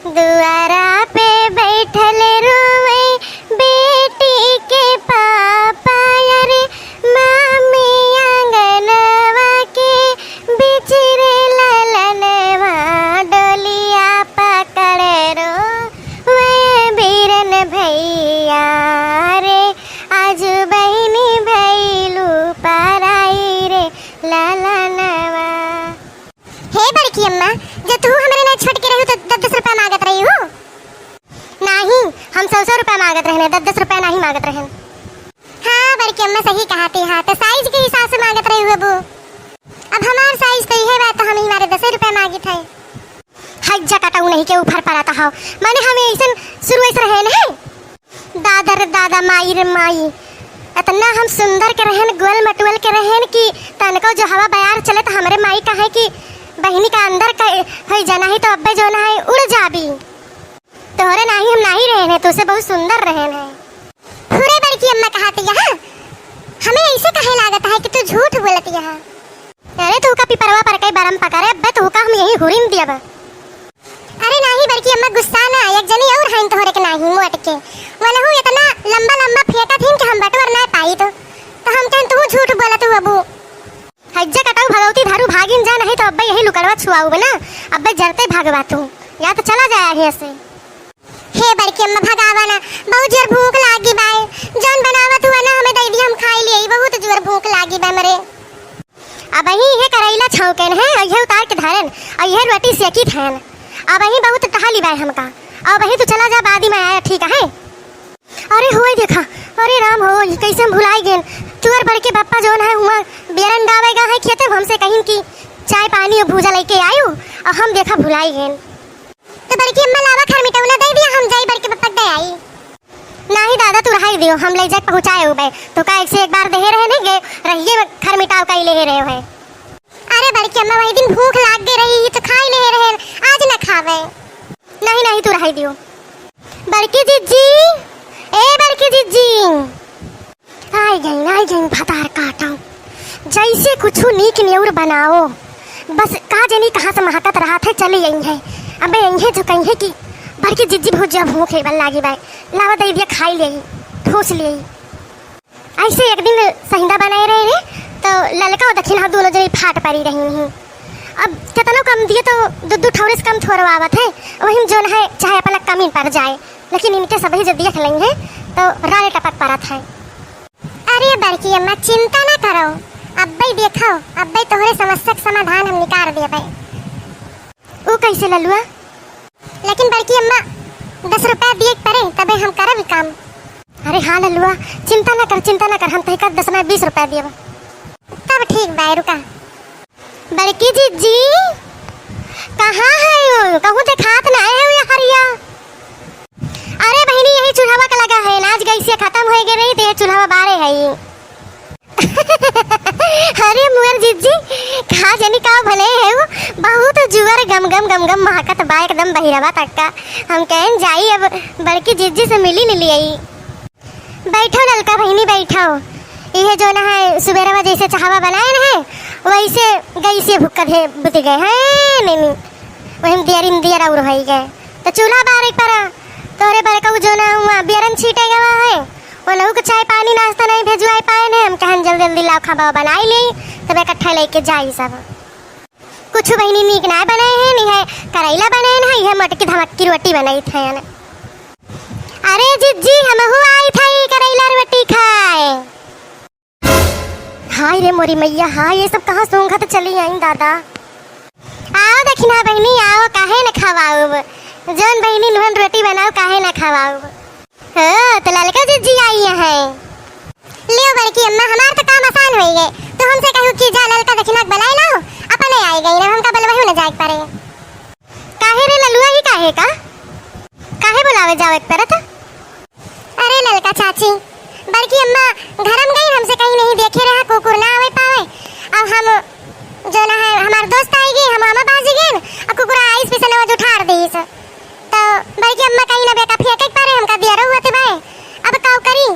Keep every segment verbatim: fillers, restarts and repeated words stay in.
दुआरा पे बैठल रोवे बेटी के पापा, अरे मामी आंगनवा के बीच रे ललनवा, डोलिया पकड़ रोवे बीरन भैया रे, आज बहिनी भैलू पराई रे ललनवा। हे बड़की अम्मा, जब तू हमरे ना छोट के रहू तो दस दस रुपया मांगत रही हो। नाही, हम सौ सौ रुपया मांगत रहने, दस दस रुपया नाही मांगत रहन। हाँ बड़की अम्मा, सही कहा थे, हाँ तो साइज के हिसाब से मांगत रही हो बू। अब हमार साइज तो इहे बा, तो हम ही मारे दस रुपया मांगित है। हज्जा कटाऊ नहीं के ऊपर पड़ा था, माने हमें ऐसन शुरू ऐसे रहे नहीं। दादा रे दादा, माई रे माई, इतना हम सुंदर के रहन, गोल मटोल के रहन कि तनको जो हवा बयार चले तो हमरे माई कहे कि बहिनी का अंदर का होई जाना है तो अब्बे जो ना है उड़ जाबी। तोहरे नाही हम नाही रहन है, तुझसे बहुत सुंदर रहन है। फुरे बड़की अम्मा कहाती यहाँ, हमें ऐसे कहे लागत है कि तू झूठ बोलती यहाँ। अरे तू का पिपरवा पर कई बरम पकड़े, अब्बे तू का हम यही हुरिन दियब। अरे नाही बड़की अम्मा, गुस्सा ना, एक जनी और हईन तोहरे के नाही मोट के, वनहु इतना लंबा लंबा फेंकत हिन कि हम बटवर ना पाई तो, तो हम कहन तू झूठ बोलत हू अबू। हज्जा कटाऊ भगवती धारू भागिन जा, नहीं तो अब्बे यही लुकड़वा छुआऊ ना, अब्बे जरते भागवा तू, या तो चला जाया यहाँ से। हे बड़की अम्मा भगावा ना, बहुत जोर भूख लागी बाय, जौन बनावत हुआ ना हमें दे दिया, हम खाई लिए, बहुत जोर भूख लागी बाय मरे। अब अही इहे करैला छौंकेन है, और इहे उतार के धरेन, और इहे रोटी सेकित हन। अब अही बहुत टहली बाय हमका। अब अही तू चला जा, बादी में आया, ठीक है? अरे होए देखा, अरे राम हो, ई कैसे हम भुलाई गेन। तुअर बड़के बप्पा जौन है, हुआ बेरन डावे गा है खेते, हमसे कहिन कि चाय पानी और भूजा लेके आयु, और हम देखा भुलाई गेन। तो बड़की अम्मा लावा खर मिटौना दे दिया, हम जाई बड़के बप्पा दे आई। नाही दादा, तू रहाई दियो, हम ले जाके पहुँचाए उबे। तो का एक से एक बार देहे रहे नहीं गे, रहिए खर मिटाव का ही ले रहे हो है। अरे बड़की अम्मा, वही दिन भूख लाग गई रही तो खाई ले रहे, आज न खावे। नहीं नहीं, तू रहाई दियो। बड़की जिज्जी, ए बड़की जिज्जी। आई गई, आई गई भतार काटो। जैसे कुछ नीक नेउर बनाओ, बस का जनी कहाँ से महकत रहा थे, चली आई है। अबे यही जो कही है कि बड़की जिज्जी भुजिया भूखे बल लागी बाय, लावा दे दिया खाई ले, ठूस ले। ऐसे एक दिन सहिंदा बनाए रहे रे, तो ललका और दखिनहा दोनों जनी फाट पड़ी रही हैं। अब कितनो कम दिए तो दो दो ठौरे से कम थोरवावत है, वही में जोन है चाहे अपना कमी पड़ जाए, लेकिन इनके सभी जो देख लेंगे तो राले टपक पड़त है। अरे बड़की अम्मा, चिंता ना करो, अब्बे देखो, अब्बे तोहरे समस्या के समाधान हम निकाल देबे। ऊ कैसे ललुआ? लेकिन बड़की अम्मा, दस रुपया दिए के पड़े, तबे हम करब ई काम। अरे हाँ ललुआ, चिंता ना कर, चिंता ना कर, हम तहिका दस में बीस रुपया देब। तब ठीक बा, रुका। बड़की जिज्जी, कहाँ है वो? कहूँ देखात ना है वो हरिया। अरे बहिनी, यही चूल्हवा के लगा है ना, आज गैसिया खत्म हो गए रही, तो ये चूल्हवा बारे है ये। अरे मुअर जिज्जी, का जानी का भले है वो, बहुत जुअर गम गम गम गम महकत बा, एकदम बहिरवा तक का। हम कहन जाई अब बड़की जिज्जी से मिली न लियाई। बैठो ललका बहिनी, बैठो। इहे जो ना है सुबेरवा जैसे चाहवा बनाए न है, वैसे गैसिया भुक्का दे बुति गए हैं, नहीं, नहीं। वही में दियरी में दियर और होई गए। तो चूल्हा बारे पर तोहरे बड़कऊ जो ना हुआ बियरन छीटे गवा है, वो नहु के चाय पानी नाश्ता नहीं भेजवाए पाए ने। हम कहन जल्दी जल्दी लाओ खाबा बनाई ले, तब इकट्ठा लेके जाई सब। कुछ बहिनी नीक ना बनाए हैं, नहीं है करैला बनाए ना, यह मटकी धमक्की रोटी बनाई थे। अरे जिज्जी, हमहू आई थे करैला रोटी खाए। हाय रे मोरी मैया, हाय, ये सब कहाँ सूंघत चली आई दादा। आओ दखिना बहिनी, आओ, काहे न खवाउब? जौन बहिनी नुहन रोटी बनाओ, काहे न खवाउब? ओ, तो ललका जिज्जी आई है। लियो बड़की अम्मा, हमार तो काम आसान होई गए। तू हमसे कहू कि जा ललका दखिना के बुलाए लाओ, अपने आई गई ना, हमका बुलवाहू न जाए के पड़े। काहे रे ललुआ, ही काहे का? काहे बुलावे जावे के पड़त? अरे ललका चाची, बड़की अम्मा घरम गई, हमसे कहीं नहीं देखे रहा, कुकुर ना आवे पावे। अब हम जो ना है हमार दोस्त आई गई, हम आमा बाजी गए, अब कुकुरा आइस पिसने वज उठार दीस। तो बड़की अम्मा कहीं ना बेका फेंके के पारे, हमका दिया रहू होते भाई, अब काऊ करी?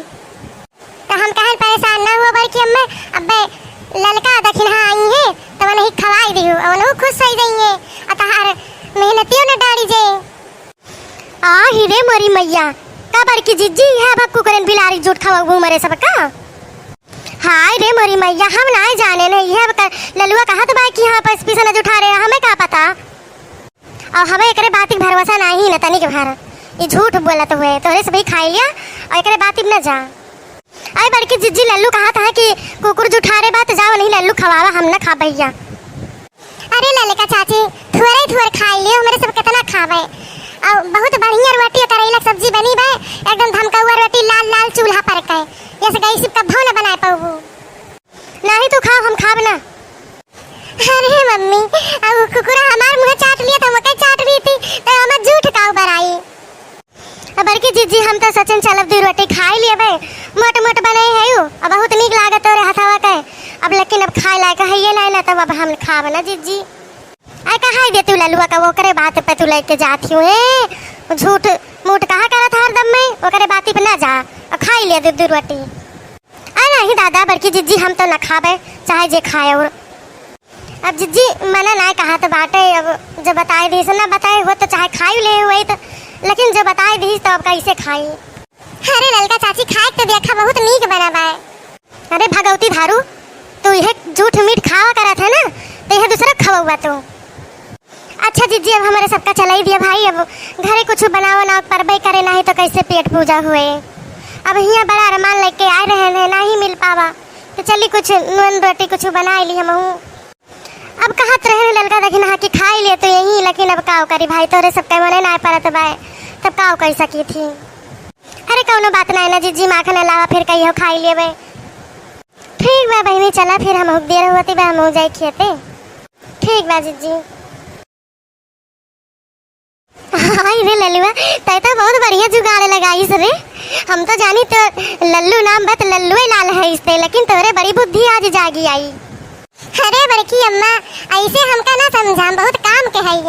तो हम कहन परेशान ना हुआ बड़की अम्मा, अब्बे ललका दखिनहा आई है, तो वनही खवाई दिहु, और वनहु खुश होई जाई है, और तहार मेहनतियों न डारी जे। रे मोरी मैया, का बड़की जिज्जी, इहे अब कुकुरन बिलारी जूठ खवउबू हमरे सबका? हाय रे मोरी मैया, हम नाय जाने न, इहे अब क-, ललुआ कहत बा कि हाँ, पस पीसे न जुठारे, हमें का पता? अउर हमें एकरे बाती क भरोसा नाहीं न तनिक भर। ई झूठ बोलत हुए, तोहरे सबही खाइ लिया अउर एकरे बाती प न जा। अरे बड़की जिज्जी, लल्लू कहत ह कि कुकुर जुठारे बा त जाओ नहीं लल्लू खवावा, हम न खाब भइया। अरे ललका चाची, थोरे थोर खाइ लियो, हमरे सब केतना खाबे। अउर बहुत बढ़िया रोटी अउर करैला क सब्जी बनी बा, एकदम धमकउआ रोटी लाल लाल चूल्हा पर के, यस गैस प कभो न बनाए पउबू। नाहीं तू खाओ, हम खाब ना। अरे मम्मी, अब कुकुरा हमार मुँह चाट लिया त हम ओके चाट ली थी, त हमार जूठ काउ बराई। अब बड़की जिज्जी, हम त सोचेन चलब दुइ रोटी खाइ लेबे, मोट मोट बने है यू, अब बहुत नीक लागत तोरे हथवा के। अब लेकिन अब खाए लायक है ये नहीं ना, तब अब हम खाब ना जिज्जी। आय कहाई दे तू ललुआ का, ओकरे बात पे तू लेके जात हियो, ए? झूठ मूठ कहा करत हरदम में, ओकरे बाती पे ना जा, अब खाइ ले दुइ दुइ रोटी। आ नहीं दादा, बड़की जिज्जी, हम तो न खाबे, चाहे जे खाए। अउर अब जिज्जी मना नाय कहत बाटे, अब जो बताइ दीस, न बताए होत तो चाहे खाइ ले होइत, लेकिन जो बताइ दीस तो अब कैसे खाई? अरे ललका चाची, खाए के तो देखा बहुत नीक बना बा। अरे भगौती धारू, तू इहे झूठ मीठ खावा करत है ना, तो इहे दूसरा खवउबा तू। अच्छा जिज्जी, अब हमरे सबका चलाई दिया भाई, अब घरे कुछ बनावा ना परबे करे, नाही तो कैसे पेट पूजा हुए। अब हियाँ बड़ा अरमान लेके आए रहे हैं, नाही मिल पावा, तो चली कुछ नून रोटी कुछ बनाइ ली हमहू। अब कहत रहे ललका दखिनहा कि खाइ ले तो यही, लेकिन अब काउ करी भाई, तोरे सबके मने नाय परत बाय, तब काउ कइ सकी थी। अरे कउनो बात नाय ना जिज्जी, माखन अलावा फिर कहियो खाइ लेबे। ठीक बा बहिनी, चला फिर, हमहू देर होती बा, हमहू जाई खेते। ठीक बा जिज्जी। हाय रे ललुआ, तै तो बहुत बढ़िया जुगाड़ लगाइस रे। हम तो जानी तो लल्लू नाम बा त लल्लुए लाल है इसते, लेकिन तोरे बड़ी बुद्धि आज जागी आई। अरे बड़की अम्मा, ऐसे हमका ना समझा, हम बहुत काम के हई।